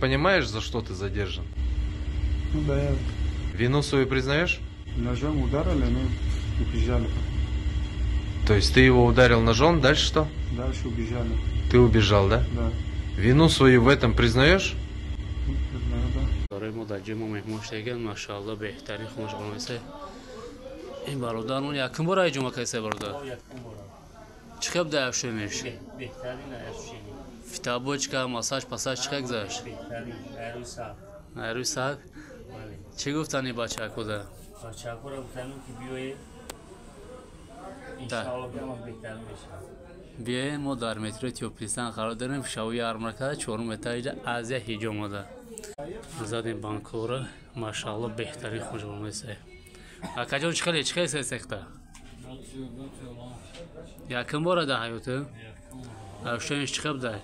Понимаешь, за что ты задержан? Ну да, я Вину свою признаешь? Ножом ударили, но убежали. То есть ты его ударил ножом, дальше что? Дальше убежали. Ты убежал, да? Да. Вину свою в этом признаешь? Ну, признаю, да. Барои мо дар ҷои мо меҳмон шудаган, машаалло, беҳтарин хунашғонеса. Ин бародармон якум бор айҷома кайса, бародар? Чӣ хел дай ощущениеш? Беҳтарин ощущение. Фитобочка, массаж, пассаж чӣ хел гузашт? Беҳтарин, айрӯи сар. Айрӯи сар? Бале. Чӣ гуфтани бачакуда? Бачакура гуфтанем, ки биёед, иншаалло, ки ҳамаш беҳтар мешавад. Биёем, мо дар метрои Тёплый Стан қарор дорем, шавии ярмарка, чорум этажда Азия ҳиҷомада. Задем банкора, машаалло, беҳтарин хуншғонеса. Акаҷон, чӣ хеле, чӣ хел сесехта? Якум бора дар ҳаёту? Ощущениеш чӣ хел дай?